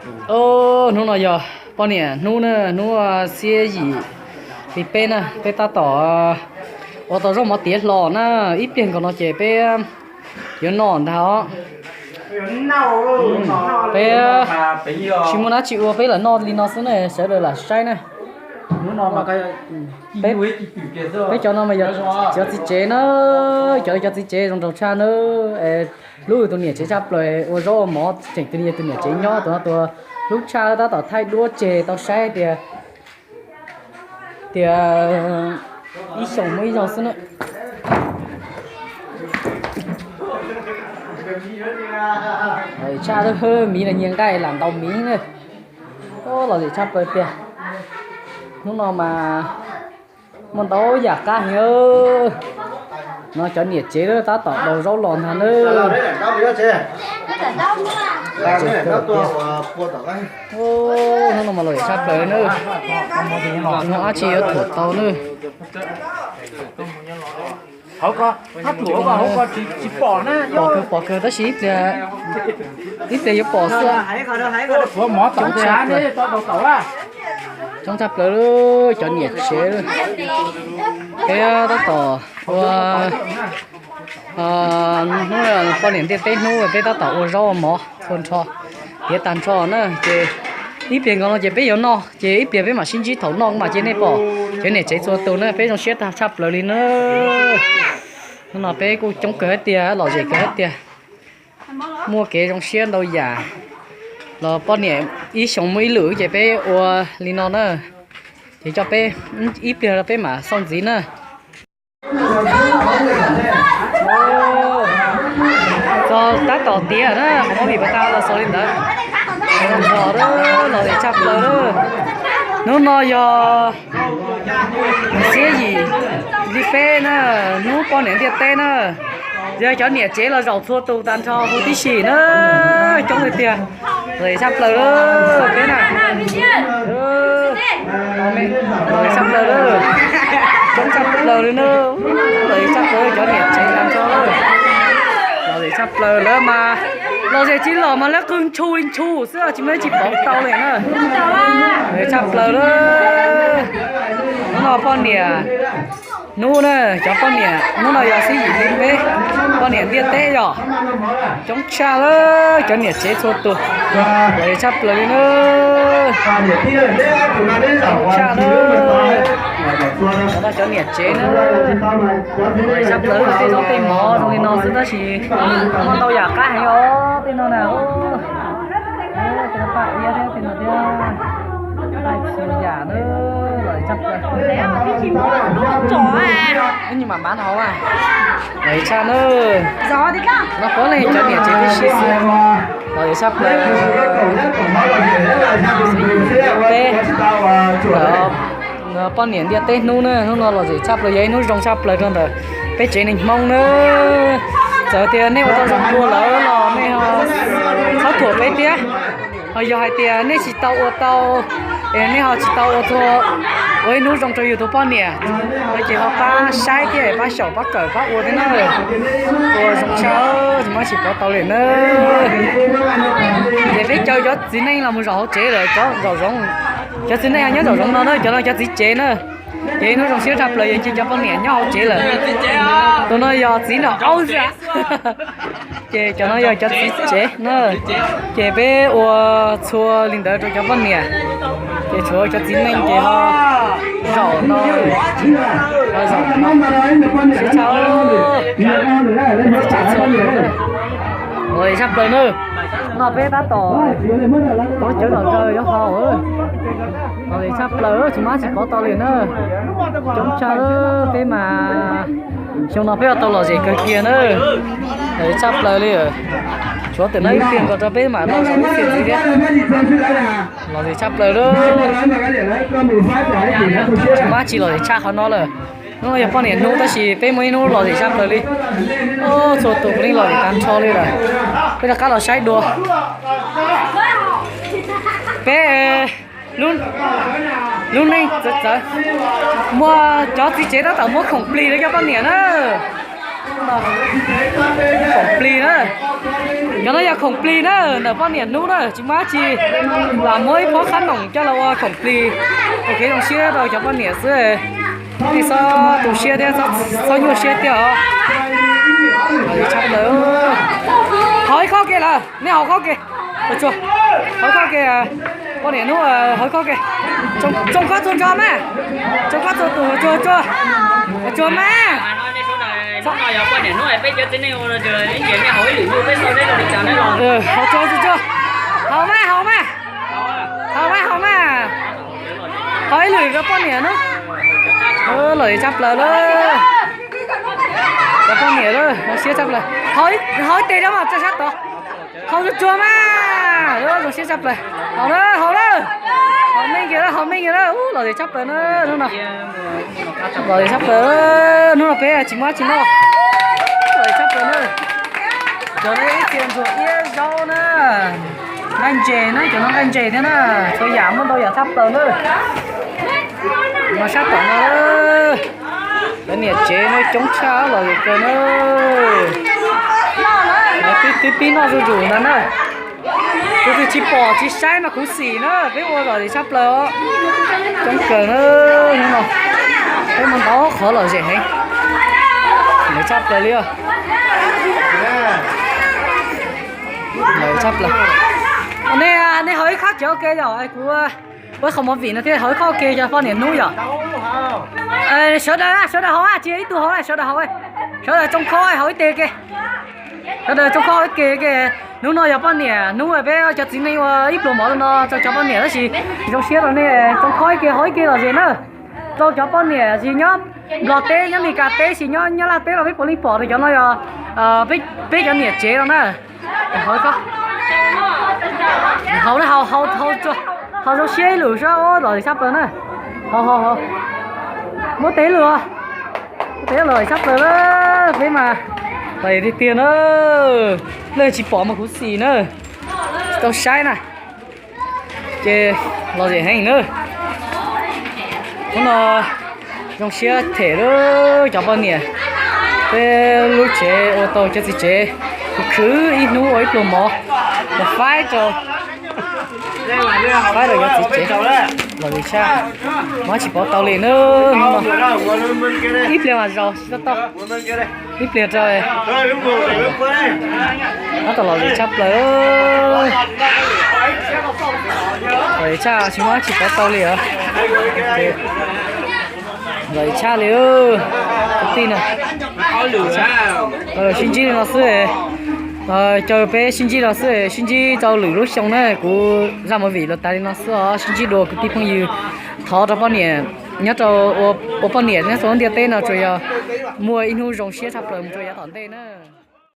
Hnub no yog poj niam hnub na, hnub xiab yim hli peb na, peb tab tom ua tau zaub mov tiav hlo na, ib pliag nkaus no ces peb yuav noj ntag os. Peb tsis muaj dab tsi ua, peb lam noj li no xwb na, sawv daws lam saib na. Peb cov no mas yog cov txiv tsev na, cov cov txiv tsev zoo nraug tshaj na. Hlub tus niam tsev tshaj plaws, ua zaub ua mov tseem tus niam tsev nyob, tus no tus hlub tshaj, tab tom thaij duab tseg tau saib tias, tias ib xyoos muaj ib zaug xwb na. Tshaj, miv los nyias nqaij lam ntaus miv na. Lom zem tshaj plaws tiag. Hnub no mas muaj ntau yam qab heev. No cov niam tsev tab tom daus zaub los ntag na. Hnub no mas lom zem tshaj plaws na. No dab tsi yuav thuam tau na. Pom kawg, pom kawg tab sis ib pliag yuav pom xwb. Coob tshaj plaws, coob tshaj plaws cov niam tsev. Peb tab tom ua, hnub poj niam ntiaj teb hnub peb tab tom ua zaub ua mov txhua nrho, tiav tag nrho na ces ib pliag nkaus no ces peb yuav noj ces ib pliag peb mam sib ntsib thaum noj mas ces nej pom cov niam tsev txhua tus na peb zoo siab tag tshaj plaws li na. Hnub no peb kuj coob kawg hais tias lom zem kawg hais tias muaj kev zoo siab ntau yam. Los poj niam ib xyoos muaj ib lwm ces peb ua li no na, ces coj peb ib pliag peb mam xauj ntxiv na. Txog tab tom tiav na, qhov mob vim pas tas los xaus li ntawd. Los txog lom zem tshaj plaws. Hnub no yog xiab yim hli peb na, hnub poj niam ntiaj teb na. Yog cov niam tsev los zaum txhua tus tag nrho huv tib si na, coob tiag tiag. Lom zem tshaj plaws peb na. Lom zem tshaj plaws lawm, coob tshaj plaws li na. Lom zem tshaj plaws cov niam tsev tag nrho. Lom zem tshaj plaws lawm mas, lom zem tsis los mas lawv qw ntshus li ntshus xwb tsis muaj tsis pov tau li na. Lom zem tshaj plaws lawm. Hnub no poj niam hnub na, cov poj niam hnub no yog xiab yim hli peb, poj niam ntiaj teb yog coob tshaj lawm cov niam tsev txhua tus. Lom zem tshaj plaws li na. Tshaj lawm. Cov no cov niam tsev na. Lom zem tshaj plaws tej zaub tej mov zoo li no xwb tab sis muaj ntau yam qab heev os tej no na. Tej no paj iab thiab tej no thiab, txhua yam na. Lom zem tshaj plaws. Ib nyuag mam mav hauv a. Lom zem tshaj na. No puav leej cov niam tsev tib si xwb. Lom zem tshaj plaws. Peb poj niam ntiaj teb hnub na, hnub no lom zem tshaj plaws yog ib hnub zoo tshaj plaws rau ntawm peb tsev neeg Hmoob na. Txawm tias nej ua tau zoo dua lawm los nej txhob thuam peb thiab. Ho yog hais tias nej tsis tau ua tau, es nej ho tsis tau ua txhua, ua ib hnub zoo rau yus tus poj niam no ces ho pab saib thiab pab xyaum pab kawm pab ua thiab na. Ua zoo tshaj, tsis muaj tsis pov tau li na. Ces peb caw cov txiv neej los mus zaum hauv tsev lawm, cov zaum zoov, cov txiv neej nyob zaum zoov no na, cov no cov txiv tsev na. Ces hnub zoo siab tshaj plaws yog cia cov poj niam nyob hauv tsev lawm. Tus no yog txiv nraug aub xwb. Ces cov no yog cov txiv tsev na. Ces peb ua txhua li ntawd rau cov poj niam, ces tshuav cov txiv neej ces ho zaum no, zaum no. Lom zem tshaj plaws na. No peb tab tom tuav cawv los rau yuav haus. Lom zem tshaj plaws tsis muaj dab tsi pov tau li na. Coob tshaj peb mas, xyoo no peb ua tau lom zem kawg kiag na. Lom zem tshaj plaws li. Tshuav tam no ib pliag nkaus rau peb mam los zaum ib txhia ntxiv thiab. Lom zem tshaj plaws li. Tsis muaj dab tsi lom zem tshaj qhov no lawm. Hnub no yog poj niam hnub tab sis peb muaj ib hnub lom zem tshaj plaws li. Txhua tus puav leej lom zem tag nrho li lawm. Peb rov qab los saib dua. Peb lub neej txawv txawv, muaj cov txiv tsev tab tom muab khoom plig rau cov poj niam na. Khoom plig na. Cov no yog khoom plig na, ntawm poj niam hnub na, tsis muaj dab tsi, lam muab ib pob qhab noom coj los ua khoom plig, ua kev zoo siab rau cov poj niam xwb. Nej txhob tu siab thiab txhob nyuaj siab tiag os. Tshaj plaws. Haus ib khob ke lawm, nej haus khob ke. Haus khob ke, poj niam hnub haus khob ke. Tsoo khob txhua ntsho mas, tsoo khob txhua tus, tsuag tsuag, tsuag mas. Haus tsuag tsuag tsuag, haus mas haus mas, haus mas haus mas. Haus ib lwm rau poj niam na. Lom zem tshaj plaws lawm. Cov poj niam lawm, zoo siab tshaj plaws. Haus ib teg rau mas tso sab tod. Haus tsuag tsuag mas, zoo siab tshaj plaws. Haus na, haus na. Haus meej kiag na, haus meej kiag na, lom zem tshaj plaws na hnub no. Lom zem tshaj plaws, hnub no peb tsis muaj dab tsi noj. Lom zem tshaj plaws na. Cov no ib txhia ntsuag iab zaub na. Nqaij ntses na, cov no nqaij ntses thiab na. Txhua yam muaj ntau yam tshaj plaws na. Mas sab tom no, cov niam tsev no coob tshaj lom zem kawg na. Twb pib noj zuj zus ntag na. Tus twg tsis pom tsis saib mas khuv xim na, peb ua lom zem tshaj plaws os. Coob kawg na, hnub no peb muaj ntau qhov lom zem heev. Lom zem tshaj plaws li os. Lom zem tshaj plaws. Nej, nej haus ib khob tsev ua ke yom, kuv ua qhov movie no thiab, haus ib khob ua ke cov poj niam hnub yom. Sawv daws, sawv daws haus, tsis yog ib tug haus, sawv daws haus. Sawv daws tsoo khob haus ib teg ke. Sawv daws tsoo khob haus ib teg ke. Hnub no yog poj niam hnub, peb cov txiv neej ua ib pluag mov no rau cov poj niam tab sis zoo siab rau nej, tsoo khob ib ke haus ib ke lom zem na. Rau cov poj niam tsis nyob Nplog teb, nyob Meskas teb, tsis nyob Nyab Laj teb los peb puav leej pom tias cov no yog peb cov niam tsev no na. Haus, haus, haus zoo siab ib lwm sab, lom zem tshaj plaws na. Haus, haus, haus. Muab tes ib lwm os. Muab tes lom zem tshaj plaws na. Peb mas lom zem tiag tiag na. Leej tsis pom mas khuv xim na. Tsis tau saib na. Ces lom zem heev na. Hnub no zoo siab them lawm cov poj niam. Peb lub tsev ua tau cov txiv tsev khwv khwv ib hnub ua ib pluag mov, los faib rau, faib rau cov txiv tsev. Lom zem tshaj, muab tsis pov tau li na. Hnub no ib pliag mas zaus tsis tau tau. Ib pliag rau, tab tom lom zem tshaj plaws. Lom zem tshaj tsis muab tsis pov tau li os. Lom zem tshaj li kwv tij na. Sib ntsib li no xwb. Caw peb sib ntsib no xwb, sib ntsib rau lwm lub xyoo na. Kuv zaj movie los tas li no xwb os, sib ntsib dua kwv tij phooj ywg. Thov rau poj niam nyob rau, ua poj niam nyob rau lub ntiaj teb no tsuas yog muaj ib hnub zoo siab tshaj plaws mus rau yav tom ntej na.